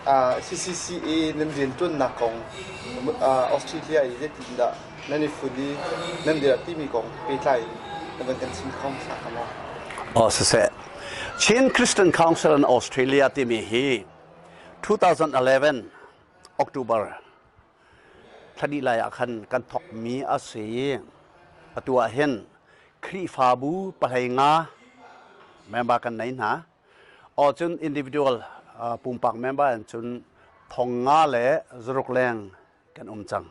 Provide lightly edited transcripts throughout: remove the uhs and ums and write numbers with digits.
CCCA nan rianṭuannak kong Australia i zeitindah nan i fun i nan dirh timi kong pehtlai in na van kan chim kho hmasa hnga maw? Aw siseh. Chin Christian Council in Australia timi hi 2011 October thla dih lai ah khan kan thawkmi a si i atu ah hin Khrihfabu 15 member kan nei hna. Aw cun individual pumpak member in cun 5,600 leng kan um cang.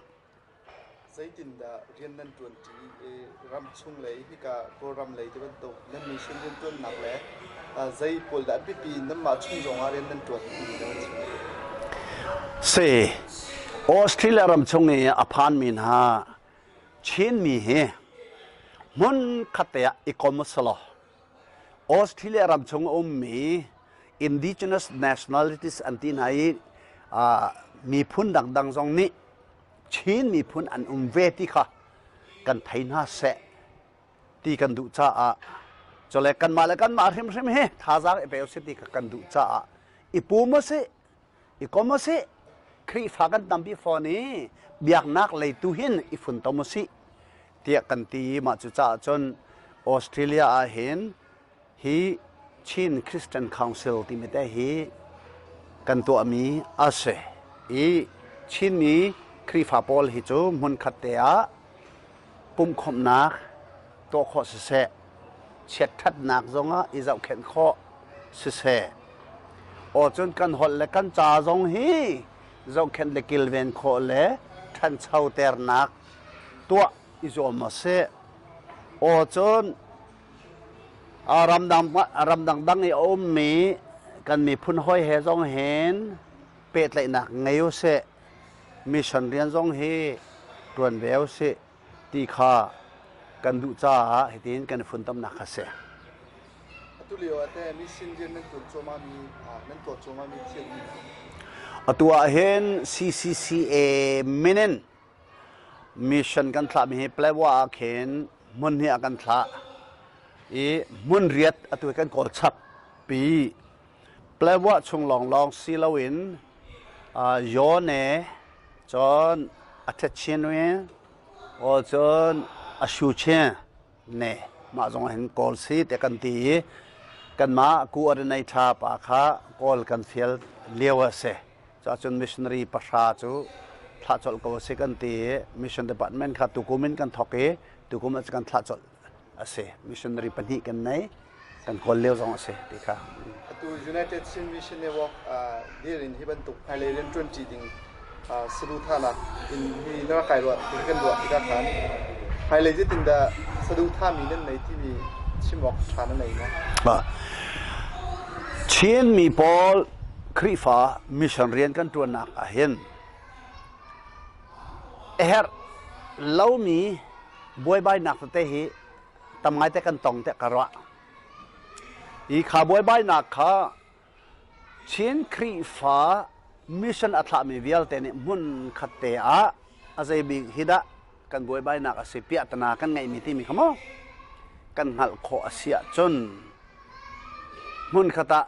Zeitindah rian nan ṭuanṭi i ramchung lei hika Kawlram lei ti bantuk nan mission rianṭuannak le zei pawl dah biapi in nanmah chung zongah rian nan ṭuan timi na van chim. Si, Australia ram chung i a phanmi hna Chinmi hi hmun khat te ah i kom selaw Australia ram chung a ummi indigenous nationalities an ti hna i miphun dangdang zong nih Chin miphun an um ve ti kha kan thei hna seh ti kan duh caah cule kanmah le kanmah hrimhrim hi thazaang i pe usih ti kha kan duh caah i pum usih i kom usih. Khrihfa kan tampi fawn i biaknak lei tu hin i funtom usih tiah kan ti. Mah cu caah cun Australia ah hin hi Chin Christian Council timi te hi kan tuahmi a si i Chinmi Khrihfa pawl hi cu hmunkhat te ah pumhkhawmhnak tuah khawh siseh, chiatṭhatnak zongah i zohkhenh khawh siseh, aw cun kan holh le kan ca zong hi zohkhenh le kilven khawh le ṭhanchoternak tuah i zuam a si. Aw cun ramdang ramdang dang i a ummi kan miphun hawi he zong hin pehtlaihnak ngei usih. Mission rian zong hi ṭuan ve usih ti kha kan duh caah hitin kan i funtomnak kha a si. Atu lio ah teh mission rian nan tuan cuahmahmi nan tuah cuahmahmi thil um Atu ah hin CCCA min in mission kan thlahmi hi Palawa ah khin hmun hnih ah kan thlah i hmun riat atu hi kan kawl chap pi. Palawa chung lawnglawng si loin Yone cun a Thetchinwin aw cun a Shuchin ne mah zong hin kawl si te kan ti i kanmah coordinator pa kha kawl kan fial lio a si. Cuahcun missionary 10 cu thlah colh ko a si kan ti i mission department kha tukum in kan thawk i tukum ah kan thlah colh a si. Missionary pahnih kan nei, kan kawl lio zong a si ti kha. Atu United Chin Mission Network dir in hi bantuk hmailei rian ṭuanṭi ding saduhthahnak in hi na rak kai ruah ti kan ruah tikah khan hmailei zeitindah saduhthahmi nan nei timi chim awk ṭha na nei maw? Chin mi pawl Khrihfa mission rian kan ṭuannak ah hin a herh lomi buaibainak tete hi tam ngaite kan tong tiah ka ruah. Hi kha buaibainak kha Chin Khrihfa mission a thlahmi vialte nih hmun khat te ah a zei bik hi dah kan buaibainak a si, piahtana kan ngeihmi timi kha maw kan hngalh khawh a si ahcun hmun khat ah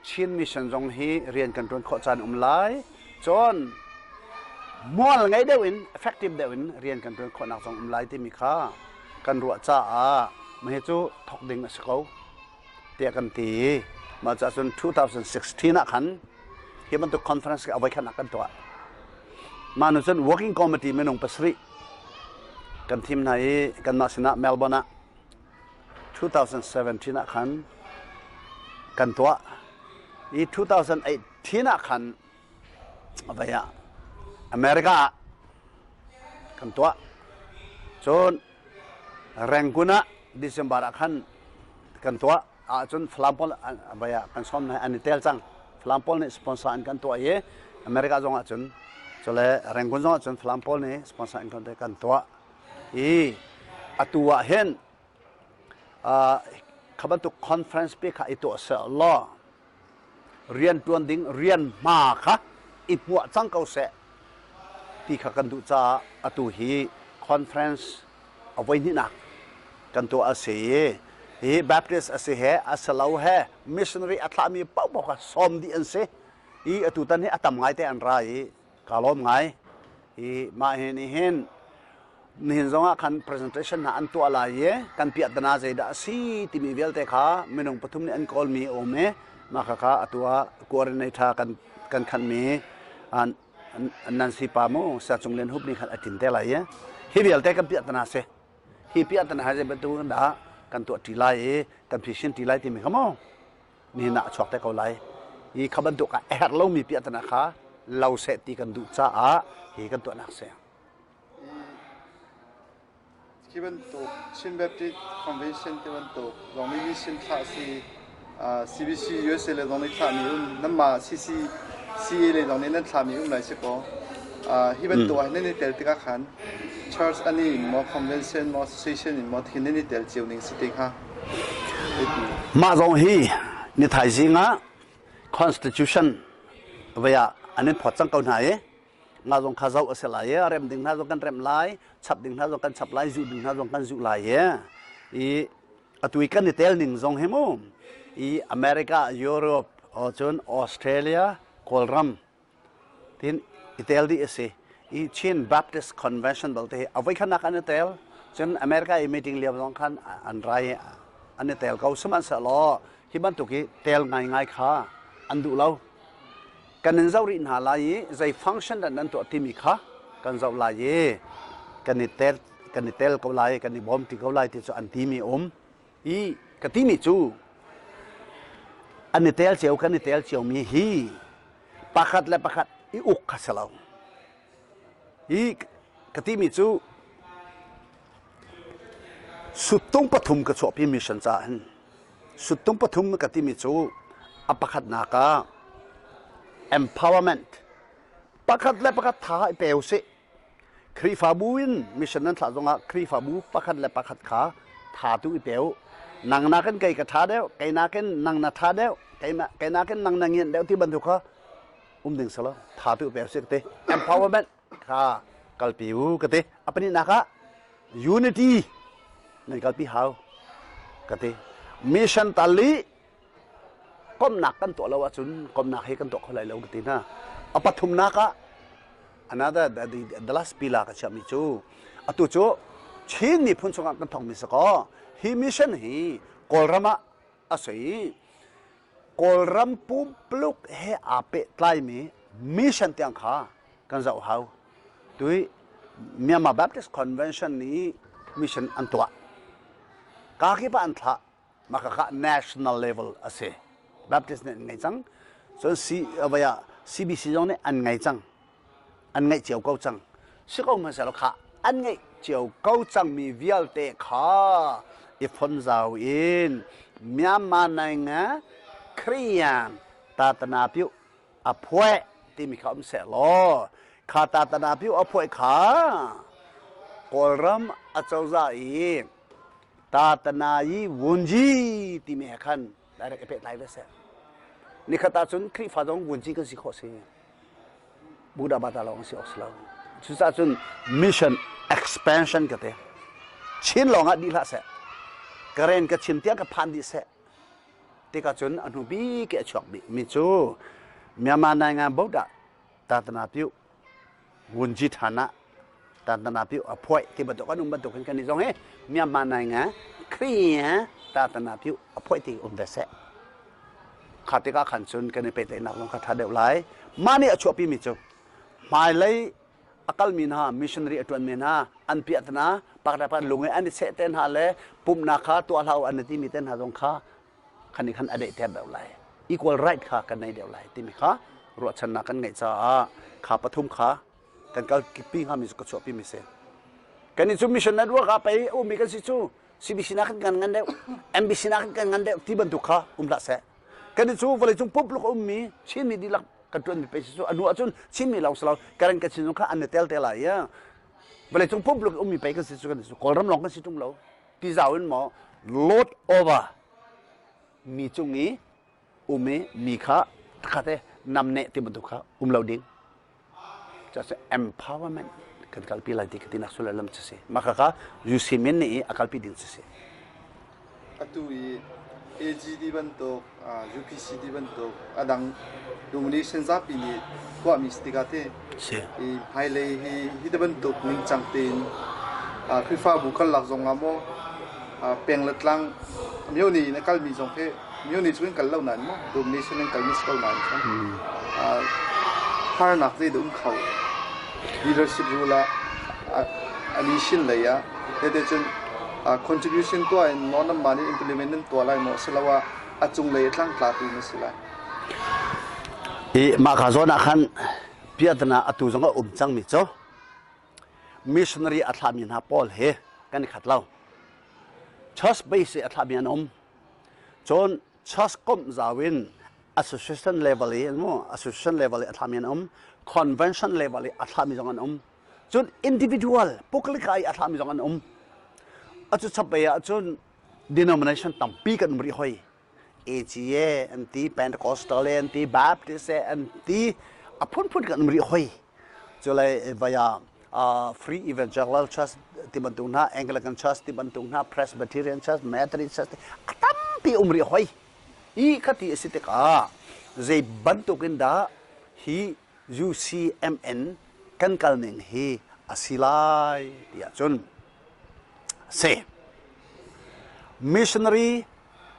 Chin mission zong hi rian kan ṭuan khawh caan um lai. Cun mual ngei deuh in, effective deuh in rian kan ṭuan khawhnak zong um lai timi kha kan ruah caah mah hi cu thawk ding a si ko tiah kan ti i mah caah cun 2016 ah khan hi bantuk conference a voikhatnak kan tuah. Mah nu cun working committee minung 7 kan thim hna i kanmah sinah Melbourne ah 2017 ah khan kan tuah i 2018 ah khan vai ah America ah kan tuah. Cun Rangoon ah December ah khan kan tuah ahcun Falam pawl vai ah kan sawm hna, an i tel cang. Falam pawl nih sponsor an kan tuah i America zong ah cun cule Rangoon zong ah cun Falam pawl nih sponsor an kan tuah i atu ah hin kha bantuk conference pi kha i tuah seh law rian ṭuan ding rian hma kha i hmuah cang ko seh ti kha kan duh caah atu hi conference a voihnihnak kan tuah a si i hi Baptist a si he a si lo he missionary a thlahmi paohpaoh kha sawm dih an si. I atu tan hi a tam ngai te an ra i ka lawm ngai. I mah hi nih hin nihin zong ah khan presentation hna an tuah lai i kan piahtana zeidah a si timi vialte kha minung pathum nih an kawlmi a um i mah khakha atu ah coordinator kan kan khanhmi an Nancy pa mu Siacung Lian Hup nih khan a tin te lai i hi vialte kan piahtana si. Hi piahtana hai zei bantuk dah kan tuah ṭi lai i kan phisin ṭi lai timi kha mu nihin ah a chuak te ko lai. Hi kha bantuk ah a herh lomi piahtana kha lo seh ti kan duh caah hi kan tuahnak si. Khi bantuk Chin Baptist Convention ti bantuk zong nih mission thlah si CBC USA le zong nih thlahmi um nanmah CCCA le zong nih nan thlahmi um lai si kaw hi bantuk ah nan i tel tikah khan church ani in maw convention maw association in maw thin nan i tel cio ning si te kha. Mah zong hi ni thaizing ah constitution vei ah an in phawt cang ko hna i nga zong kha zoh a si lai i rem ding hna zong kan remh lai chap ding hna zong kan chap lai zuh ding hna zong kan zuh lai i i atu i kan i tel ning zong hi mu i America Europe cun Australia Kawlram tin i tel dih a si i Chin Baptist Convention balte hi a voikhatnak an i tel cun America i meeting lio zong khan an rai an i tel ko sihmanhsehlaw hi bantuk hi tel ngaingai kha an duh lo kan in zoh rih hna lai i zei function dah nan tuah timi kha kan zoh lai i kan i tel kan i tel ko lai kan i bawm ti ko lai ti cu an timi um i ka timi cu an i tel cio kan i tel cio mi hi pakhat le pakhat i uk kha si lo i ka timi cu suttung pathum ka chuahpi mission caah hin Suttung pathum ka timi cu a pakhatnak ah empowerment pakhat le pakhat tha i pe usih. Khrihfabu in mission nan thlah zongah Khrihfabu pakhat le pakhat kha tha tu i pe u. Nang nakin kei ka ṭha deuh, kei nakin nang na ṭha deuh, kei nakin nang na ngian deuh ti bantuk kha um ding si lo. Tha tu i pe usih ka ti. Empowerment kha kalpi u ka ti. A pahnihnak ah unity nan kalpi hau ka ti mission tal i komnak kan tuah lo ahcun komnak hi kan tuah kho lai lo ka ti hna a pathumnak ah another the last pillar ka chiahmi cu atu cu Chin miphun chungah kan thawkmi si kaw hi mission hi Kawlram ah a si Kawlram pumpuluk he aa pehtlaimi mission tiang kha kan zoh hau Tui Myanmar Baptist Convention nih mission an tuah. Kakip ah an thlah. Mah kha national level a si. Baptist nih an ngei cang. Cun C, vaya CBC zong nih an ngei cang. An ngeih cio ko cang. Si ko hmanhsehlaw kha an ngeih cio ko cangmi vialte kha i fon zau in Myanmar nainga Korean tatana piu a phuai timi kha um seh law kha tatana piu a phuai kha Kawlram acozah i tatana yi vunji timi he khan direct i pehtlai ve seh. Nikhat ahcun Khrihfa zong vunji kan si khawh si. Buddha bata lawng si awk si lo. Cucaah cun mission expansion ka te. Chin lawng ah dih hlah seh. Karen ka chim tiang ka phan dih seh. Tikah cun a hnu bik i a chuak bikmi cu Myanmar Naingan Bodah Tatana Pyu Wunji Thana Tatana Pyu a phuai ti bantuk an um bantuk hin kan i zong hi Myanmar Naingan Khrih Tatana Pyu a phuai ti um ve seh. Kha tikah khan cun kan i pehtlaihnak zong kha ṭha deuh lai. Mah nih a chuahpimi cu hmailei a kalmi hna missionary a ṭuanmi hna an piahtana pakhat lung i an i seh te hna le pumhnak kha tuah hlah u an i timi te hna zong kha khan i khan a daihter deuh lai equal right kha kan nei deuh lai timi kha ruahchannak kan ngeih caah kha pathum kha kan kal pi hngami cu ka chuahpi mi si kan i cu mission network ah pei ummi kan si cu CBC nak kan ngan deuh MBC nak kan ngan deuh ti bantuk kha um hlah seh kan i cu vawleicung pumpuluk a ummi Chinmi dihlak kan ṭuanmi pei si cu a hnu ahcun Chinmi lawng si lo Karen Kachin zong kha an i tel te lai i vawleicung pumpuluk ummi pei kan si cu kan si Kawlram lawng kan si ṭung lo ti zau in maw load over mi cung i um i mi kha khate namneh ti bantuk kha um lo ding Cucu empowerment kan kalpi lai ti ka tinak sullam cu si. Mah khakha UC Min nih a kalpi ding cu si. Atu i AGD bantuk, UPC ti bantuk a dang denomination zapi nih tuahmi si tikah te i hmailei hi hi te bantuk ningcang tein Khrihfabu karlak zong ah maw peng le tlang myo ni in a kalmi zong khi myo ni cu in kal lo nain maw denomination in kalmi si ko nain khan harnak zei dah um kho leadership rule ah a nation lei ah tete cun contribution tuah in maw nanmah nih implement nan tuah lai maw asiloah a cunglei a tlangtlatu na si lai? I mah ka zawn ah khan piatana atu zong a um cangmi cu missionary a thlami hna pawl he kan i khat lo. Church base i a thlami an um. Cun church komh zau in association level i mu association level i a thlami an um. Convention level i a thlami zong an um. Cun individual puklika i a thlami zong an um. Acu chapei ah cun denomination tampi kan um rih hoi. AGA an ti, Pentecostal an ti, Baptist an ti, a phunphun kan um rih hoi. Culai vaya Free Evangelical Church ti bantuk hna, Anglican Church ti bantuk hna, Presbyterian Church, Methodist Church a tampi um rih hoi. I khati a si tikah zei bantuk in dah hi UCMN kan kal ning hi a si lai tiah cun si. Missionary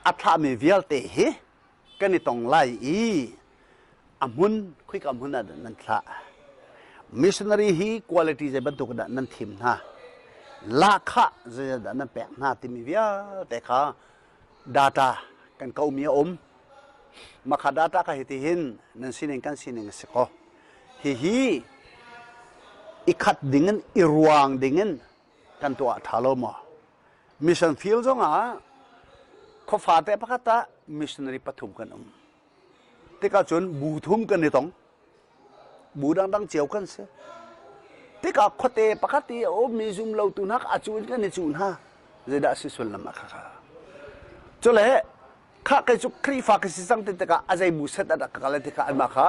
a thlahmi vialte hi kan i tong lai i a hmun khuika hmun ah nan thlah. Missionary hi quality zei bantuk dah nan thim hna? Lahkhah zeidah nan pek hna timi vialte kha data kan komi a um. Makha data ka hi tihin nan sining kan sining a si ko. Hihi i khat dingin i ruang dingin kan tuah ṭha lo maw? Mission field zongah khuafate pakhat ah missionary pathum kan um. Tikah cun bu thum kan i tong. Bu dangdang cio kan si. Tikah khuate pakhat i a ummi zum lotu hna a cu in kan i cuh hna. Zeidah a si sullam ah khakha. Cule kha kei cu Khrihfa ka si cang ti tikah a zei bu set a rak ka kal ti kha anmah kha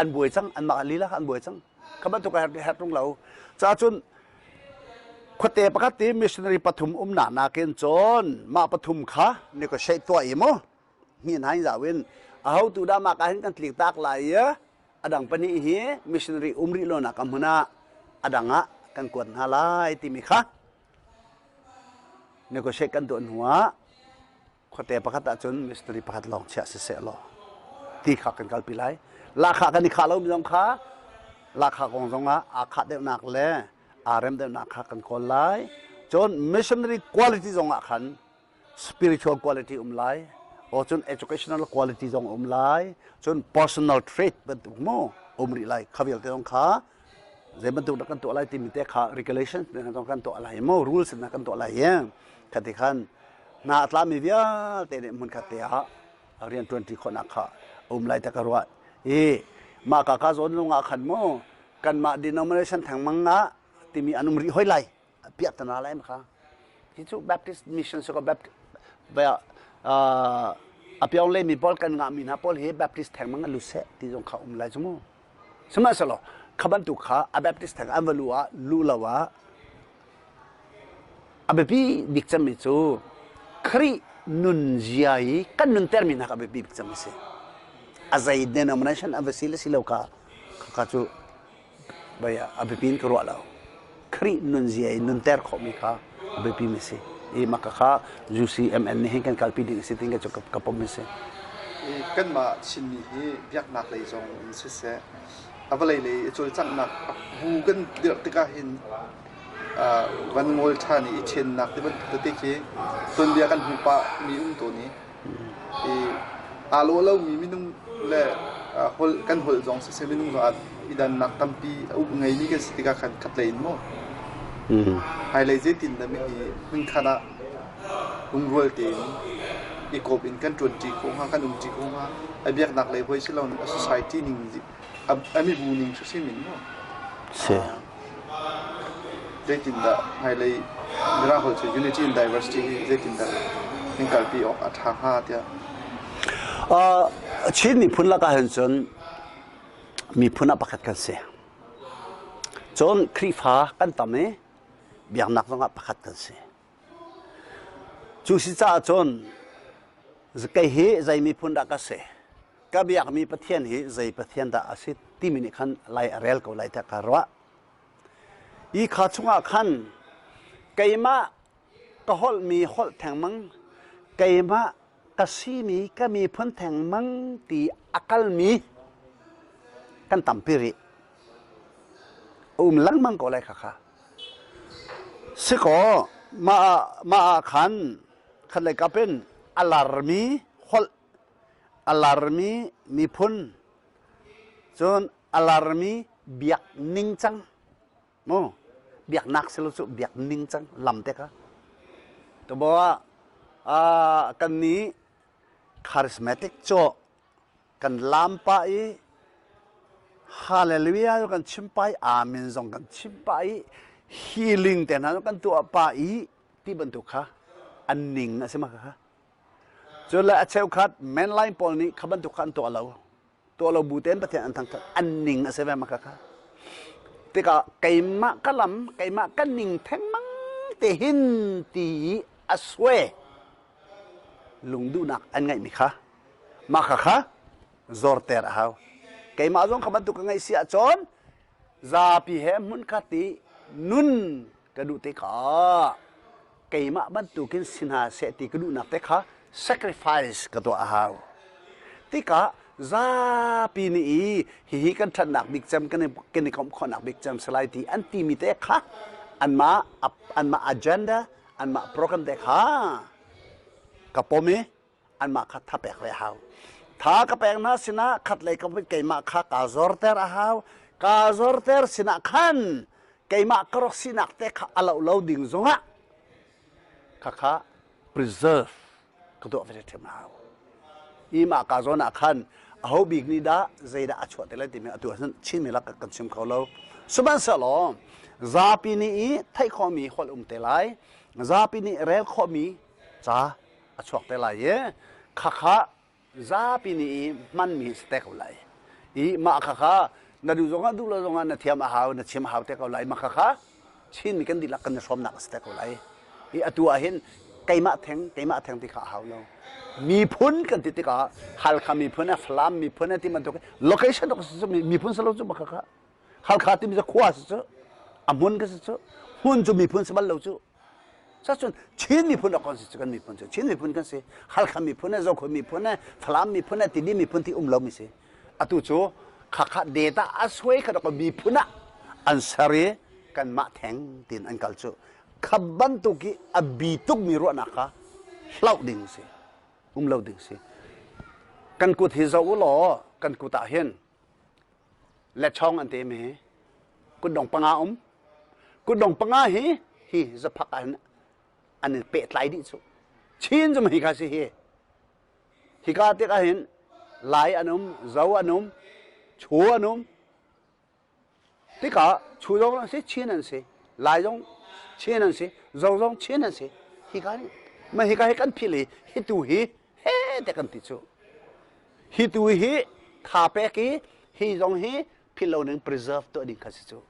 an buai cang anmah lila kha an buai cang kha bantuk a herh tung lo ca cun khuate pakhat ti missionary pathum umnak nakin cun mah pathum kha ni ko shei tuah i mu hmi hna in zau in aho tu dah mah ka hin kan tlik tak lai i a dang pahnih hi missionary um rih lo nak hmun ah a dang ah kan kuat hna lai timi kha negotiate kan tuah hnu ah khuate pakhat ahcun missionary pakhat lawng chiah siseh law ti kha kan kalpi lai. Lahkhah kan i khah lomi zong kha lahkhah kong zong ah aa khah deuhnak le aa rem deuhnak kha kan kawl lai. Cun missionary quality zong ah khan spiritual quality um lai o cun educational quality zong um lai cun personal trait bantuk mu um rih lai kha vialte zong kha zei bantuk dah kan tuah lai timi te kha regulation zong kan tuah lai mu rules na kan tuah lai ye khati khan hna a tlami vialte nih hmun khat te ah rian ṭuanṭi khawhnak kha um lai ta ka ruah i mah ka ka zawn lung ah khan mu kanmah denomination thengmang ah timi an um rih hoi lai piah tana lai kha hi cu Baptist mission si ko Baptist a piong le mi pawl kan ngah mi hna pawl hi Baptist thengmang an lu seh ti zong kha um lai cu mu sihmanhsehlaw kha bantuk kha a Baptist theng an va lu ah lu lo ah a biapi bik cemmi cu Khrih nun zia i kan nunter mi hna kha a biapi bik cem a si a zei denomination a va si le si lo kha kha cu bai a biapi in ka ruah lo. Khrih nunzia in nunter khawhmi kha a biapi mi si. I maka kha UCMN nih hin kan kalpi ding a si tin ka cu ka pom mi si. Kanmah Chinmi hi biaknak lei zong in siseh, a vawlei lei i cawlcanghnak bu kan dirh tikah hin van ngawl ṭhan i i ṭhennak ti bantuk tete khi tuanbia kan hmuh pah mi um tawn i i aa lawh lomi minung le holh kan holh zong siseh minung zong i dannak tampi a um ngeimi kan si tikah khan khatlei in maw hmailei zeitin dah hi hmunkhat ah lungrual tein i kawp in kan ṭuanṭi khawh hnga kan umṭi khawh hnga a biaknak lei hoi si lo a society ning a mibu ning hrimhrim in maw Si. Zeitindah hmailei Mirang holh cu unity in diversity hi zeitindah nan kalpi awk a ṭha hnga tiah? Chin miphun lakah hin cun miphun ah pakhat kan si. Cun Khrihfa kan tam i biaknak zongah pakhat kan si. Cu si caah cun Kei hi zei miphun dah ka si? Ka biakmi Pathian hi zei Pathian dah a si timi nih khan lai a rel ko lai tiah ka ruah. Hi kha chungah khan keimah ka holhmi holh thengmang, keimah ka simi ka miphun thengmang ti a kalmi kan tampi rih. A um lengmang ko lai khakha. Sikaw mah ah khan khatlei kap in a larmi holh, a larmi miphun, cun a larmi biak ningcang mu biaknak si lo cu biak ningcang lam te kha tubo ah kan nih charismatic cu kan lam pah i hallelujah kan chim pah i amen zong kan chim pah i healing te hna kan tuah pah i ti bantuk kha an ning a si ma kha. Cun le a cheukhat mainline pawl nih kha bantuk kha an tuah lo. Tuah lo bu tein Pathian an thangthat an ning a si ve ma kha kha. Tikah keimah ka lam keimah ka ning thengmang te hin ti i a sue lungduhnak an ngeihmi kha mah kha kha zorter a hau. Keimah zong kha bantuk ka ngeih si ahcun zapi he hmunkhat i nun ka duh tikah keimah bantukin si hna seh ti ka duhnak te kha sacrifice ka tuah a hau. Tikah zapi nih i hihi kan ṭhatnak bik cem kan i komh khawhnak bik cem si lai ti an timi te kha anmah anmah agenda anmah program te kha ka pom i anmah kha tha pek ve a hau. Tha ka pek hna sinah khatlei ka keimah kha kaa zorter a hau. Kaa zorter sinah khan keimah ka rak sinak te kha a loh lo ding zongah khakha preserve ka tuah ve ṭhiam a hau. I mah ka zawn ah khan aho bik nih dah zeidah a chuah te lai timi atu ahcun Chinmi lak kan chim kho lo. Sihmanhsehlaw zapi nih i theih khawhmi holh um te lai, zapi nih rel khawhmi ca a chuak te lai i khakha zapi nih i hmanmi si te ko lai. I mah khakha na duh zongah duh lo zongah na thiam a hau, na chim a hau te ko lai. Mah khakha Chinmi kan dihlak kan i hrawmnak a si te ko lai. I atu ah hin keimah theng, keimah theng ti kha a hau lo. Miphun kan ti tikah Halkha miphun a Falam miphun a ti bantuk location tok si cu miphun si lo cu mah khakha. Halkha timi cu khua si cu a hmun ka si cu hmun cu miphun si bal lo cu. Cacun Chin miphun a kan si cu kan miphun cu Chin miphun kan si. Halkha miphun le Zokhua miphun le Falam miphun le Tidim miphun ti um lomi si. Atu cu khakha data a suai kha dok miphun ah an ser i kanmah theng tin an kal cu. Kha bantuk i a bi tukmi ruahnak kha hloh ding si. Um lo ding si. Kan kut hi zoh u law kan kut ah hin lechawng an ti mi hi kutdong panga um. Kutdong panga hi hi zaphak ah hin an in pehtlai dih cu. Chin zum hi kha si hi. Hika tik ah hin Lai an um, Zo an um, Chu an um. Tikah Chu zong an si, Chin an si. Lai zong Chin an si, Zo zong Chin an si. Hika nih ma hika hi kan philh i hi tu hi he te kan ti cu. Hi tu hi tha pek i hi zong hi philh lo ning preserve tuah ding kha si cu.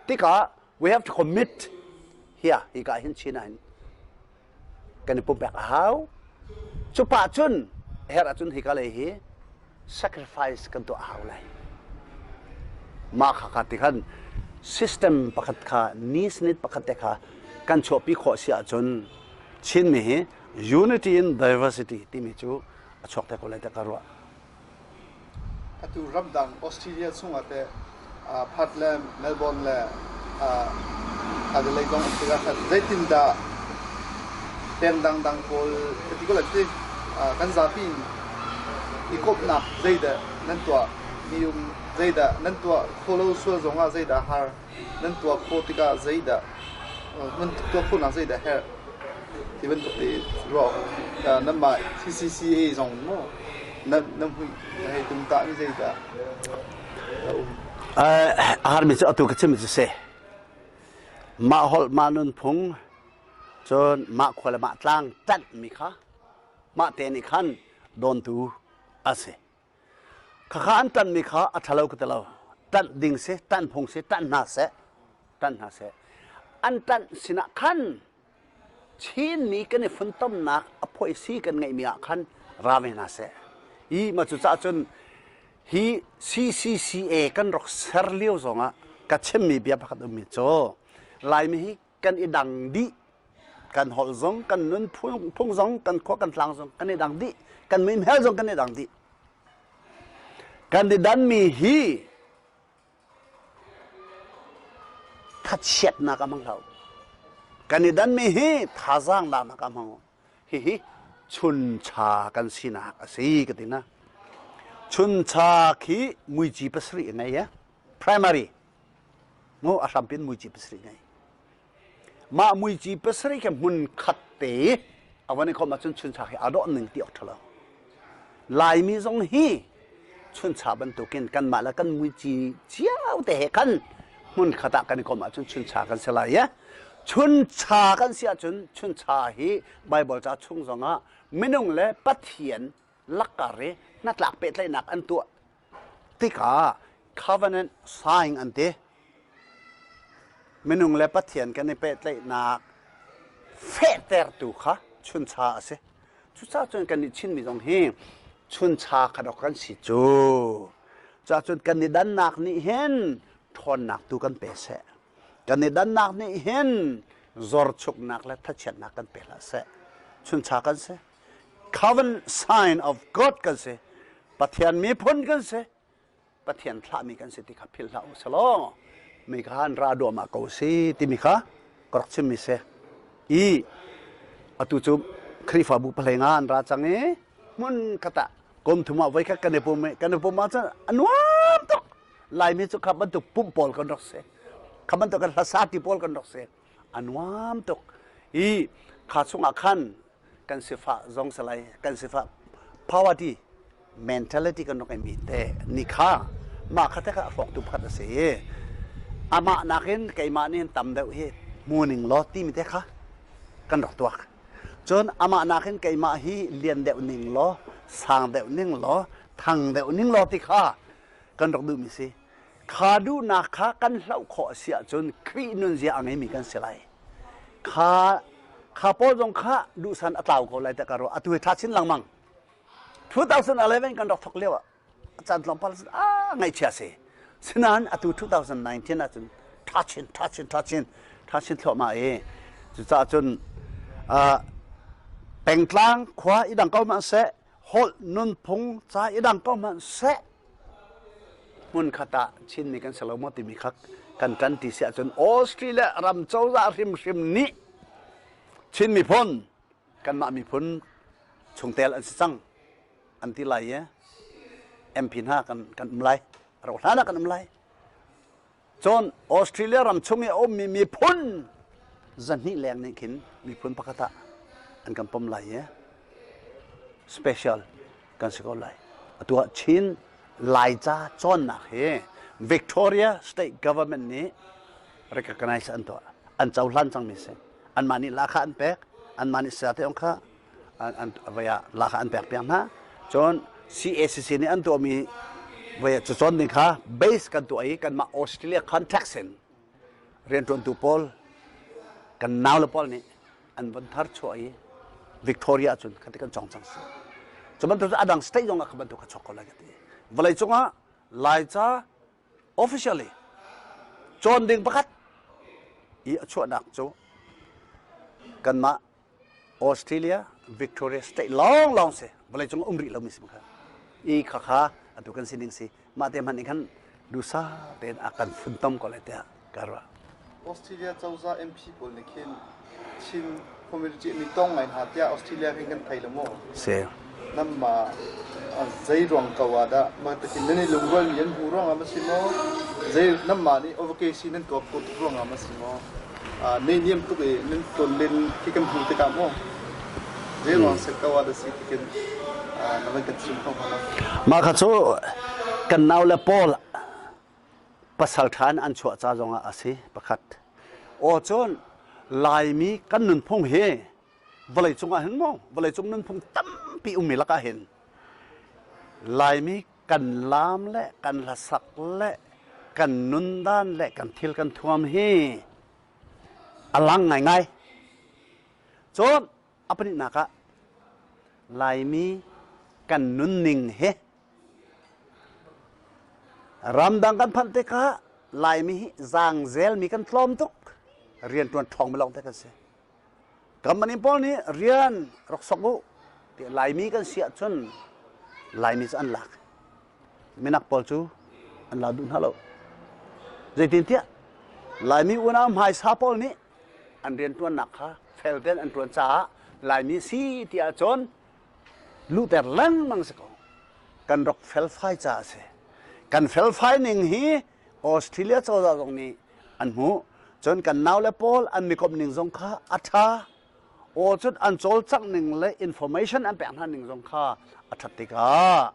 Tikah we have to commit here hika hin Chin ah hin kan i pumpek a hau. Cu pah cun herh ahcun hika lei hi sacrifice kan tuah a hau lai. Mah kha kha ti khan system pakhat kha ni pakhat te kha kan chuahpi khawh si ahcun Chinmi hi unity in diversity timi cu a chuak te ko lai te ka ruah. Atu ramdang Australia chungah teh Perth le Melbourne le Adelaide zong an si ah zeitindah peng dangdang pawl ka ti ko lai ti kan zapi in i kawmhnak zeidah nan tuah mi um zeidah nan tuah khawh lo sual zongah zeidah har nan tuah khawh tikah zeidah nan tuah khawhnak zeidah herh ti bantuk te ruah nanmah CCCA zong maw nan nan hui hei tum ta mi zeidah a um? A harmi cu atu ka chim cu si mah holh mah nunphung cun mah khua le mah tlang ṭanh mi kha mah te nih khan dawntu a si. Khakha an ṭanhmi kha a ṭhalo ka ti lo. Ṭanh ding si, ṭanh phung si, ṭanh hna seh, ṭanh hna seh. An ṭanh sinah khan Chinmi kan i funtomnak a phoisi kan ngeihmi ah khan Ra ve hna seh. I ma cu cah cun hi CCCA kan rak ser lio zongah ka chimmi bia pakhat ummi cu Laimi hi kan i dang dih. Kan holh zong, kan nun phung zong, kan khua kan tlang zong kan i dang dih. Kan muihmel zong kan i dang dih. Kan i danmi hi thachiatnak a hmang hlah u. Kan i danmi hi thazaang laknak a hmang u. Hihi chuncha kan sinak a si ka ti na. Chuncha khi muici pasarih a ngei e. Primary. Mu a hrampin muici pasarih ngei. Mah muici pasarih khi hmun khat te a van i khawm ahcun chuncha hi aa dawh ning ti awk ṭha lo. Laimi zong hi chuncha bantukin kanmah le kan muici cio te he khan hmun khat ah kan i komh ahcun chuncha kan si lai i chuncha kan si ahcun chuncha hi Baibal ca chung zongah minung le Pathian lakkar i hnatlak pehtlaihnak an tuah tikah covenant sign an ti. Minung le Pathian kan i pehtlaihnak fehtertu kha chuncha a si. Cucaah cun kan nih Chinmi zong hi chuncha kha dok kan si cu. Cucaah cun kan i dannak nih hin ṭhawnnak tu kan pe seh. Kan i dannak nih hin zorchuknak le thachiatnak kan pe hlah seh. Chuncha kan si. Covenant sign of God kan si. Pathian miphun kan si. Pathian thlahmi kan si ti kha philh hlah u selaw mi kha an ra duahmah ko si timi kha ka rak chimmi si. I atu cu Khrihfabu pahlei nga an ra cang i hmun khat ah kum thum ah voi khat kan i pum i kan i pum ahcun a nuam tuk. Laimi cu kha bantuk pumh pawl kan rak si. Kha bantuk kan hlasa ti pawl kan rak si. A nuam tuk. I kha chungah khan kan sifah zong si lai kan sifah poverty mentality kan rak ngeimi te ni kha mah kha te kha a hrawktu pakhat a si i amah nakin keimah nih tam deuh hi hmu ning law timi te kha kan rak tuak cun amah nakin keimah hi lian deuh ning law sang deuh ning law thang deuh ning law ti kha kan rak duhmi si kha duhnak kha kan hloh khawh a si ahcun Khrih nunzia a ngeimi kan si lai kha kha pawl zong kha duhsan a tlau ko lai tiah ka ruah atu hi ṭha chin lengmang 2011 kan rak thawk lio ah caan tlawmpal a ngaihchia si sinain atu 2019 ahcun ṭha chin ṭha chin ṭha chin ṭha chin thluahmah i cucaah cun pengtlang khua i dang ko hmanh seh holh nunphung ca i dang ko hmanh seh hmunkhat ah Chinmi kan si lo maw timi kha kan ṭan ti si ahcun Australia ram cozah hrimhrim nih Chin miphun kanmah miphun chungtel an si cang an ti lai i MP hna kan kan um lai ro hlan ah kan um lai cun Australia ram chung i a ummi miphun 200 leng nih khin miphun pakhat ah an kan pom lai i special kan si ko lai. Atu ah Chin Laica cawnnak hi Victoria State Government nih recognize an tuah. An cohlan cangmi si. Anmah nih lahkhah an pek, anmah nih saya te kha an vai ah lahkhah an pek piak hna. Cun CACC nih an tuahmi vai ah cacawn ding kha base kan tuah i kanmah Australia context in rianṭuantu pawl kan nau le pawl nih an von thar chuah i Victoria cun khati kan cong cang si. Cu bantuk cu adang state zong ah kha bantuk kha chuak ko lai ka ti. Vawlei cungah Laica officially cawn ding pakhat i a chuahnak cu kanmah Australia Victoria state lawnglawng si vawlei cung um rih lomi si kha i kha kha atu kan sining si mah te hmanh nih khan dusa tein a kan funtom ko lai tiah ka ruah. Australia cozah MP pawl nih khin Chin community mi tong ngai hna tiah Australia hin kan thei lo maw? Si. Nanmah zei ruang ko ah dah mah takin nan i lungrualmi an hmu ruangah ma si maw? Zei nanmah nih advocacy nan tuah khawh tuk ruangah ma si maw? Neihniam tuk i nan tlonlen khi kan hmuh tikah maw? Zei ruang set ko ah dah si tikin na van kan chim kho hnga maw? Mah kha cu kan nau le pawl pasal ṭha in an chuah ca zongah a si pakhat. Aw cun Laimi kan nunphung hi vawleicung ah hin maw vawleicung nunphung tampi ummi lakah hin Laimi kan laam le kan hlasak le kan nundan le kan thil kan thuam hi a lang ngaingai. Cun a pahnihnak ah Laimi Kan nunning hi ramdang kan phanh tikah Laimi hi zaangzelmi kan tlawm tuk. Rianṭuan ṭhawngmi lawng te kan si. Company pawl nih rian rak sok u ti Laimi kan si ahcun Laimi cu an lak. Minak pawl cu an la duh hna lo. Zeitintiah Laimi unau hmaisa pawl nih an rianṭuannak kha fel tein an ṭuan caah Laimi si ti ahcun luhter lengmang si ko. Kan rak felfai caah a si. Kan felfai ning hi Australia cozah zong nih an hmuh. Cun kan naule pawl an mikomh ning zong kha a ṭha. Aw cun an cawlcangh ning le information an pek hna ning zong kha a ṭhat tikah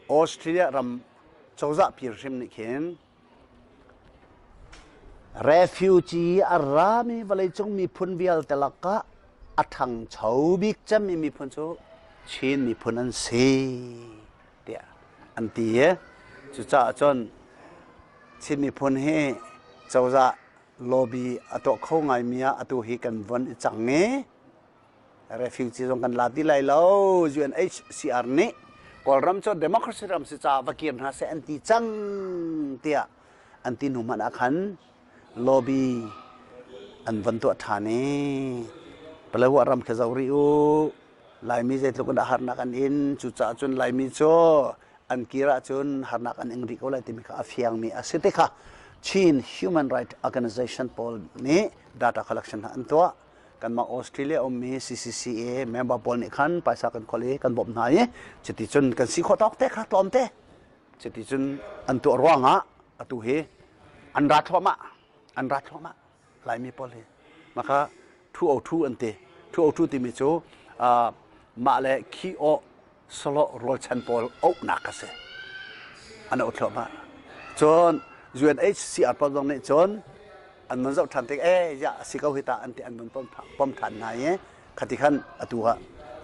Australia ram cozah pir hrim nih khin refugee a rami vawleicung miphun vialte lakah a ṭhangcho bik cemmi miphun cu Chin miphun an si tiah an ti i cucaah cun Chin miphun hi cozah lobby a tuah kho ngaimi ah atu hi kan von i cang i refugee zong kan la ti lai lo. UNHCR nih Kawlram cu democracy ram si caah va kir hna seh an ti cang tiah an ti hnu hmanh ah khan lobby an von tuah ṭhan i Paletwa ram khi zoh rih u. Laimi zeitluk in dah harnak an in. Cucaah cun Laimi cu an kir ahcun harnak an ing rih ko lai timi kha a fiangmi a si ti kha Chin Human Rights Organization pawl nih data collection an tuah. Kanmah Australia ummi CCCA member pawl nih khan paisa kan khol i kan bawmh hna i cuti cun kan si khawh tawk te kha tlawmte cuti cun an tuah ruangah atu hi an ra thluahmah, an ra thluahmah Laimi pawl hi. Maka 202 an ti. 202 timi cu mah le khi awh sawlawh rualchan pawl auhnak a si. An auh thluahmah. Cun UNHCR pawl zong nih cun an mun zoh ṭhan tik e ya a si ko hi ta an ti, an vun pom ṭhan hna i khati khan atu ah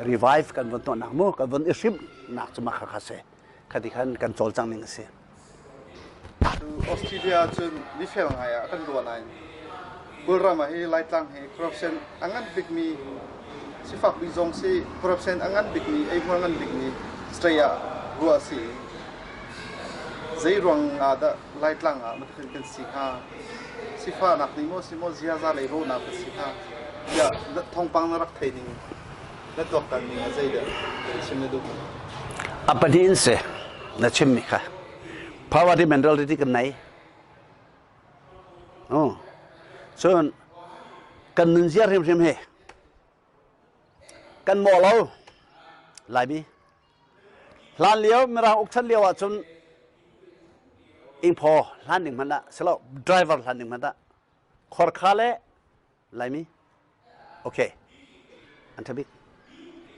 revive kan vun tuahnak mu kan vun i hrimhnak cu mah kha kha si. Khati khan kan cawlcang ning a si. Australia cun mifel ngai ah kan ruah nain Kawlram ah hi Laitlang hi corruption a ngan bikmi, sifak bik zong si, corruption a ngan bikmi, eihmuar ngan bikmi state ah ruah a si. Zei ruang ah dah Laitlang ah matakhin kan si hnga? Sifahnak nih maw si maw, ziaza lei rawhnak a si hnga? Tiah thawngpang na rak thei ning, na tuaktan ning ah zeidah chim na duh? A pahnih in si na chimmi kha. Poverty mentality kan nei. Oh. Cun kan nunzia hrimhrim hi kan mawh lo. Laimi hlan lio Mirang uk chan lio ahcun ingphaw hlan ding hmanh ah silo driver hlan ding hmanh ah khorkha le Laimi okay an ṭha bik,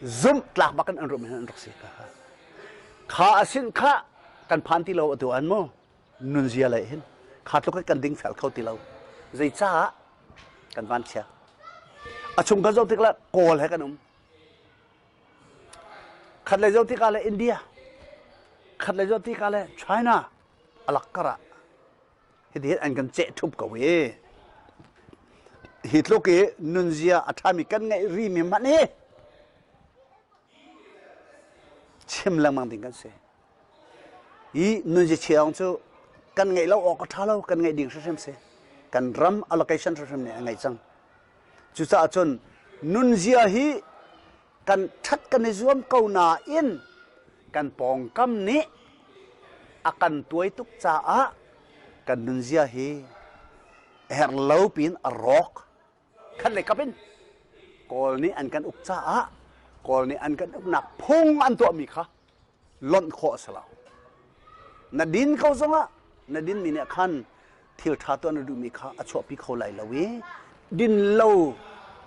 zumh tlak bak in an rum hin an rak si. Kha asin kha kan phan ti lo atu an mu nunzia lei hin kha tluk kan ding fel kho ti lo. Zeicaah kan van chia a chung kan zoh tik le Kawl he kan um khat lei zoh tikah le India khat lei zoh tikah le China alak kar ah hiti an kan ceh ṭhup ko i hi tluk i nunzia a ṭhami kan ngeih rimi hmanh hi chim lengmang ding kan si. Hi nunzia chia cu kan ngeih lo awk a ṭha lo, kan ngeih ding hrimhrim si. Kan ram allocation hrimhrim nih a ngeih cang. Cucaah cun nunzia hi kan ṭhat kan i zuam ko nain kan pawngkam nih a kan tuai tuk caah kan nunzia hi herh lo piin a rawk. Khat lei kap in Kawl nih an kan uk caah Kawl nih an kan uknak phung an tuahmi kha lonh khawh a si lo. Na din ko zongah na dinmi nih khan thil ṭha tuah na duhmi kha a chuahpi kho lai lo i din lo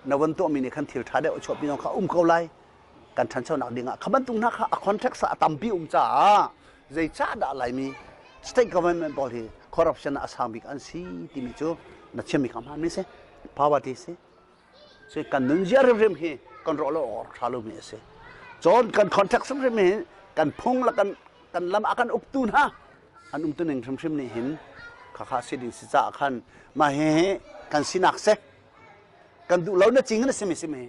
na von tuahmi nih khan thil ṭha deuh a chuahpi zong kha um ko lai. Kan ṭhanchonak dingah kha bantuk hna kha a context ah a tampi um caah zeicahdah Laimi state government pawl hi corruption ah a sang bik an si timi cu na chimmi kha hmaan mi si, poverty si. Si kan nunzia hrimhrim hi kan rawh lo awk ṭha lomi a si. Cun kan context hrimhrim hi kan phung le kan kan lam a kan uktu hna an umtu ning hrimhrim nih hin khakha si ding si caah khan mah hi kan sinak si kan duh lo na cing na simi simi.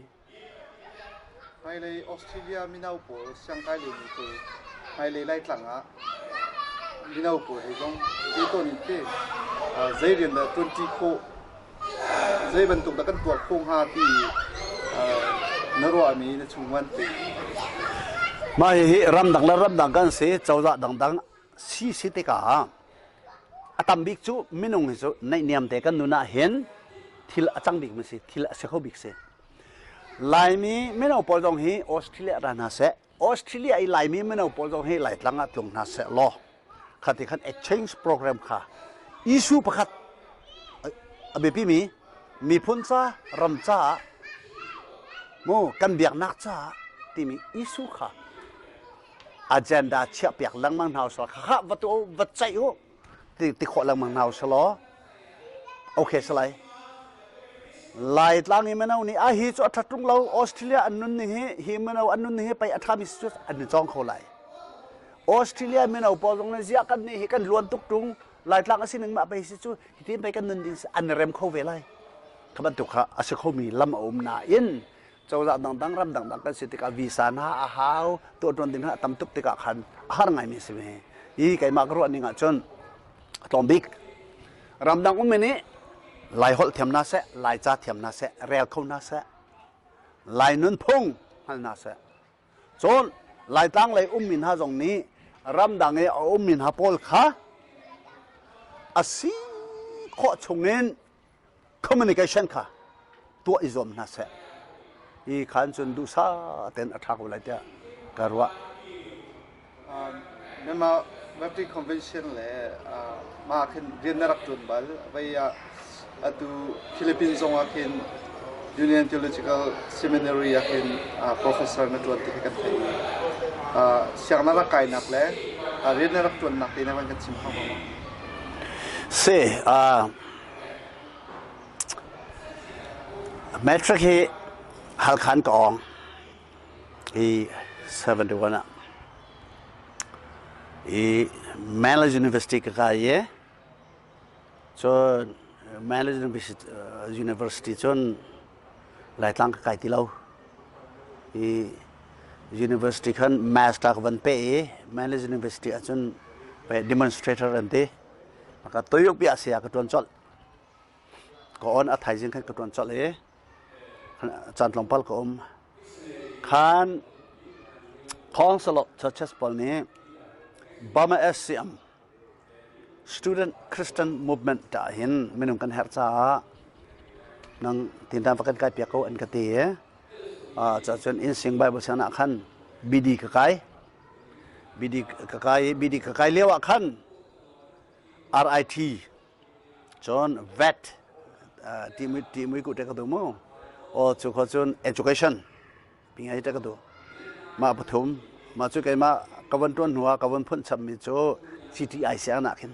Hmailei Australia mino pawl siangkai liomi pawl hmailei Laitlang ah mino pawl he zong zeitawn in te zei rian dah ṭuanṭi khawh, zei bantuk dah kan tuah khawh hnga ti na ruahmi na chungman te. Mah hihi ramdang le ramdang kan si, cozah dangdang si si tikah a tam bik cu minung hi cu naihniam te kan nun ah hin thil a cang bik mi si, thil a si kho bik si. Laimi mino pawl zong hi Australia ra hna seh, Australia i Laimi mino pawl zong hi Laitlang ah tlung hna seh law khati khan exchange program kha issue pakhat a biapi mi miphun ca ram caah mu kan biaknak caah timi issue kha agenda chiah piak lengmang hna usih kha va tu va ceih u ti ti khawh lengmang hna usih law okay salai Laitlang i mino nih a hi cu a ṭhat ṭung lo Australia an nun ning hi hi mino an nun ning hi pei a ṭhami si cu an i cawng kho lai Australia mino pawl zong nih ziah kan nih hi kan luan tuk ṭung Laitlang a sining mah pei si cu hitin pei kan nun ding si an i rem kho ve lai kha bantuk kha a si khomi lam a um nain cozah dangdang ram dangdang kan si tikah visa hna a hau tuahṭuan ding hna a tam tuk tikah khan a har ngaimi a si ve hi keimah ka ruah ning ahcun a tlawm bik ramdang ummi nih Lai holh thiam hna seh Lai ca thiam hna seh rel kho hna seh Lai nunphung hngal hna seh cun Laitlang lei ummi hna zong nih ramdang i a ummi hna pawl kha a si khawh chungin communication kha tuah i zuam hna seh hi khan cun duhsah tein a ṭha ko lai tiah ka ruah. Myanmar Baptist Convention le mah khin rian na rak ṭuan bal vei ah atu Philippines zong ah khin Union Theological Seminary ah khin professor na ṭuan ti khi kan theih i siang na rak kainak le rian na rak ṭuannak te na van kan chim kho ma? Si, Matric hi Halkha in ka awng i 71 ah. I Manly University ka kai i cun Manly University cun Laitlang ka kai ti lo. I university khan master ka van peh i Manly University ahcun demonstrator an ti. Maka toyok bia sia ka tuan colh. Ka on a thaizing khan ka tuan colh i caan tlawmpal ka um. Khan Council of Churches pawl nih Burma SCM Student Christian Movement ta hin minung kan herh caah nang tintan va kan kai piak ko an ka ti i cun Insing Bible sianginn ah khan BD ka kai. BD ka kai i BD ka kai lio ah khan RIT cun vet ti ti mui ku te ka du mu o cu kho cun education pi ngai te ka du ma pathum ma cu keimah ka von tuan hnu ah ka von phun chap mi cu CTI siang nak hin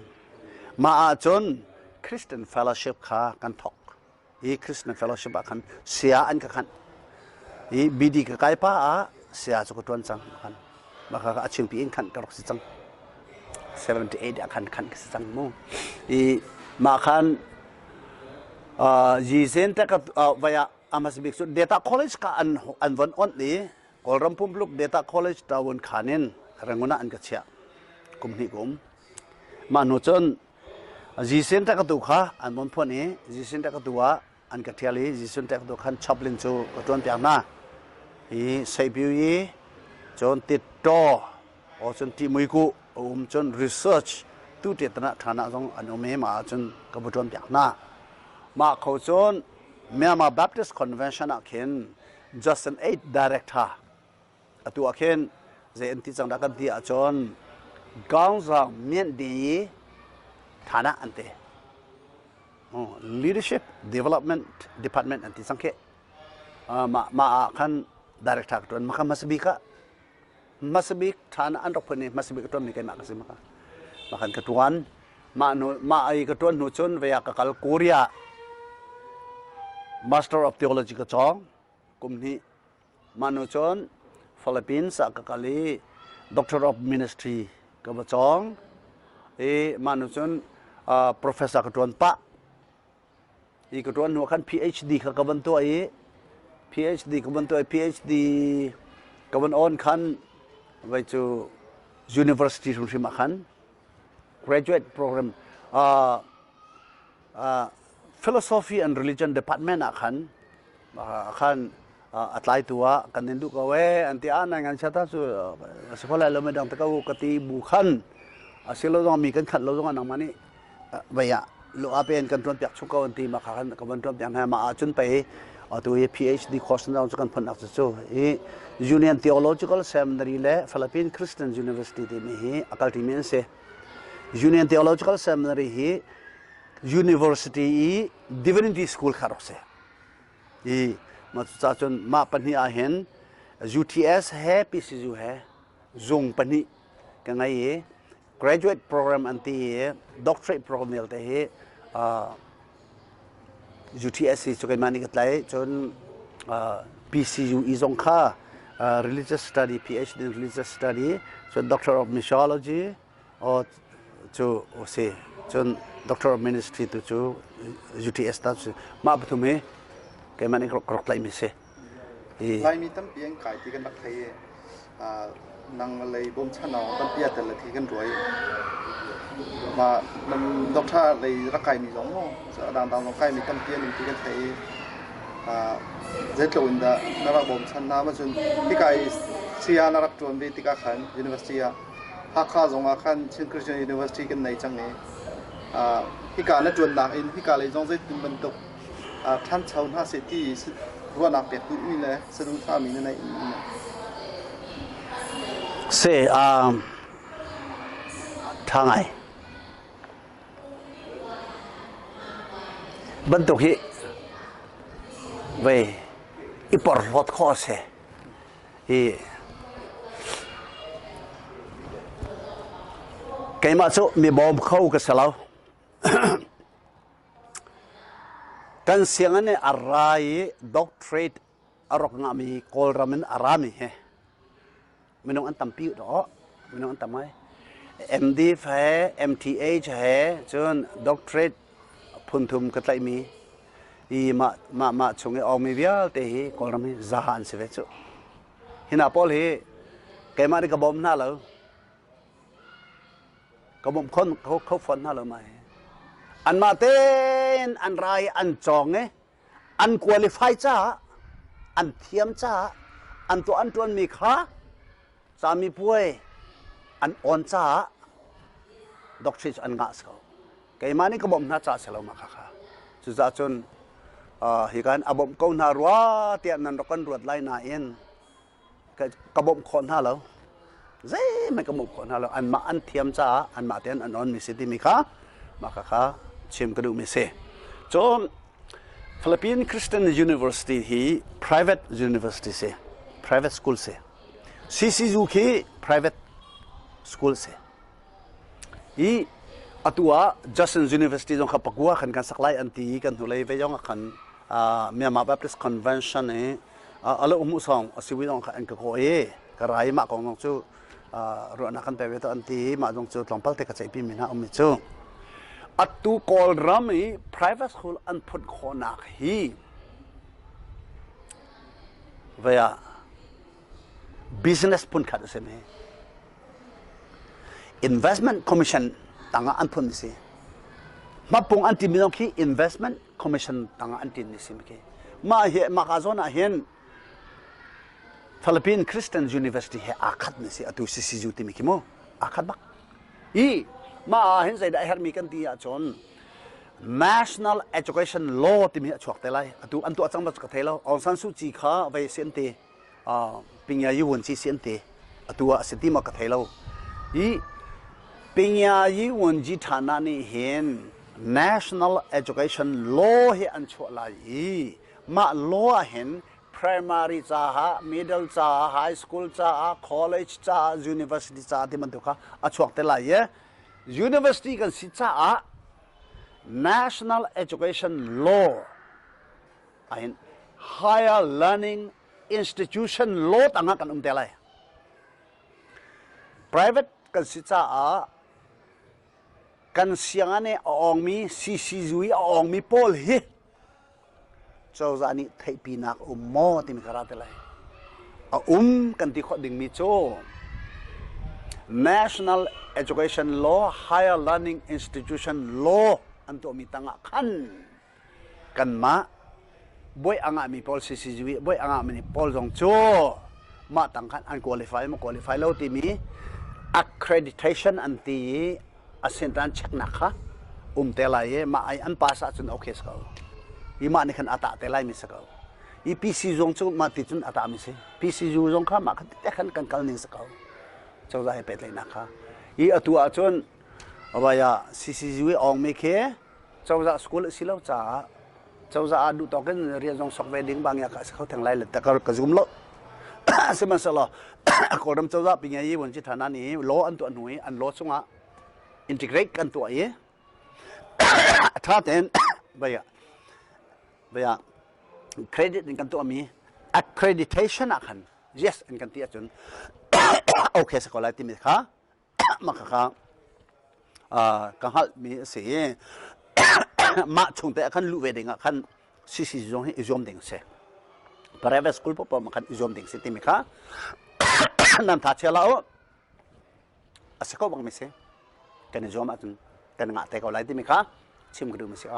ma ah cun Christian Fellowship kha kan thok hi Christian Fellowship ah khan sia an ka khanh i BD ka kai pa ah sia cu ka tuan cang khan maka a chingpi in khan ka rak si cang 78 ah khan khan ka si cang mu i mah khan Yizen te ka vaya amas bik cu Data College ka an an von on i Kawlram pumpuluk Data College tawun khan in Rangoon ah an ka chiah kum hnih kum mah hnu cun Zisen ṭekatu kha an von phuan i Zisen ṭekatu ah an ka ṭhial i Zisen ṭekatu khan chaplain cu ka ṭuanpiak hna. I Seipiu i cun Tittaw aw cun Tihmuiku a um cun research tu ṭetan ah ṭhan ah zong an um i mah ahcun ka va ṭuanpiak hna. Mah kho cun Myanmar Baptist Convention ah khin Justin Aid Director Atu ah khin zei an ti cang dah kan ti ahcun Gaungzang Mian-di Thana an ti. Leadership Development Department an ti cang khi. Mah mah ah khan director ka ṭuan. Maka hmasa bik ah hmasa bik thana an rak phun i hmasa bik ka ṭuanmi keimah ka si maka. Makan ka ṭuan. Mah hnu mah ai ka ṭuan hnu cun vei ah ka kal Korea Master of Theology ka cawng. Kum hnih Mah hnu cun Philippines ah ka kal i Doctor of Ministry ka va cawng i mah hnu cun professor ka ṭuan pah. I ka ṭuan hnu ah khan PhD kha ka van tuah i PhD ka van tuah i PhD Ka van on khan vai cu university hrimhrim ah khan graduate program philosophy and religion department ah khan khan a tlaitu ah kan in duh ko ee an ti ah nai ngan chata cu a si kho lai lo midang te ko ka ti bu khan a si lo zong mi kan khat lo zong ah nangmah nih vei ah lu a pen kan tuan piak chung ko an ti ma kha kan ka van tuan piak hna ma ah cun pei atu hi PhD course na cu kan phun ak cu hi Union Theological Seminary le Philippine Christian University timi hi akal ti mi an si. Union Theological Seminary hi university i divinity school kha rak si. I ma cu cun mah pahnih ah hin UTS he PCU he zung pahnih ka ngei i graduate program an ti i doctorate program vialte hi UTSC cu keimah nih ka tlai cun PCU i zong kha religious study PhD in religious study cun doctor of missiology o cu si cun doctor of ministry tu cu UTS ta cu mah pathum hi keimah nih ka rak tlaihmi si. Laimi tampi an kai ti kan rak thei i nang lei bawmchan awk tampi a tel ti kan ruai. Mah nan doctor lei rak kaimi zong mu a dangdang zong kaimi tampi an um ti kan thei i zeitluk in dah na rak bawmchan hna ma cun hika i saya na rak ṭuan ve tikah khan university ah Hakha zong ah khan Chin Christian University kan nei cang i hika na ṭuannak in hika lei zong zeitin bantuk ṭhancho hna seh ti ruahnak pek duhmi le saduhthahmi na neih? Si, ṭha ngai. Bantuk hi vei i porhlawt khawh a si. Hi keimah cu mi bawm kho ka si lo. Kan sianginn i a ra i doctorate a rak ngahmi Kawlram in a rami hi minung an tampi dawh. Minung an tam ngai. MDiv he, MTH he, cun doctorate phunthum ka tlaihmi i mah mah mah chung i awngmi vialte hi Kawlram hi za an si ve cu. Hi hna pawl hi keimah nih ka bawm hna lo. Ka bawmh khon kho fawn hna lo mai. Anmah tein an ra i an cawng i an qualify caah an thiam caah an tuah an ṭuanmi kha camipuai an awn caah doctorate cu an ngah si ko. Keimah nih ka bawmh hna caah si lo mah khakha. Cucaah cun hika hin a bawmh ko hna rua tiah nan rak kan ruat lai nain ka bawmh khawh hna lo. Zeihmanh ka bawmh khawh hna lo. Anmah an thiam caah anmah tein an on mi si timi kha mah kha kha chim ka duhmi si. Cun Philippine Christian University hi private university si. Private school si. CCU khi private school si. I atu ah Justin University zong kha pakua khan kan sak lai an ti i kan hnulei ve zong ah khan Myanmar Baptist Convention i a lo hmuh song a si zong kha an ka kawh i ka ra i mah kong zong cu ruahnak kan pe ve to an ti i mah zong cu tlawmpal te ka ceihpi mi hna um mi cu atu Kawlram i private school an phun khawhnak hi vei ah business phun khat a si mi investment commission tangah an phun mi si hmapung an ti mi zong khi investment commission tangah an tin mi si khi mah hi mah ka zawn ah hin Philippine Christian University he aa khat mi si atu CCU timi khi mu aa khat bak i mah ah hin zeidah a herhmi kan ti ahcun National Education Law timi a chuak te lai atu an tuah cang ba ka thei lo Aung San Suu Kyi kha vei si an ti Pingya Yi Wun Ci si an ti atu ah a si ti ma ka thei lo i Pingya Yi Wun Ji ṭhana nih hin National Education Law hi an chuah lai i mah law ah hin primary caah middle caah high school caah college caah university caah ti bantuk kha a chuak te lai i university kan si caah National Education Law ahin higher learning institution law tangah kan um te lai. Private kan si caah kan sianginn i a awngmi CCU i a awngmi pawl hi cozah nih theihpinak um maw timi ka ra te lai. A um kan ti khawh dingmi cu National Education Law Higher Learning Institution Law an tuahmi tangah khan kanmah buai a ngahmi pawl CCG buai a ngahmi pawl zong cu mah tang khan an qualify maw qualify lo timi accreditation an ti i a sentan checknak kha um te lai i mah ai an pass ahcun okay si ko i mah nih khan a tah te lai mi si ko i PC zong cu mah ti cun a tah mi si PCU zong kha mah khan te khan kan kal ning si ko cozah he pehtlaihnak kha i atu ahcun vaya CCU i ong mi khi cozah school a si lo caah cozah ah duh tawk in rian zong sok ve ding bang ya ka si kho theng lai le ta ka zum lo. Sihmanhsehlaw Kawlram cozah pi ngei i vuanci thana nih law an tuah hnu i an law chungah integrate kan tuah i tha tein baya baya credit in kan tuahmi accreditation ah khan yes an kan ti ahcun okay sa ko lai timi kha mah khakha ka hngalhmi a si i mah chung te ah khan luh ve ding ah khan CC zong hi i zuam ding a si. Private school paohpaoh ma khan i zuam ding si timi kha nan tha chia la u. A si ko bang mi si. Kan i zuam ahcun kan ngah te ko lai timi kha chim ka duh mi si.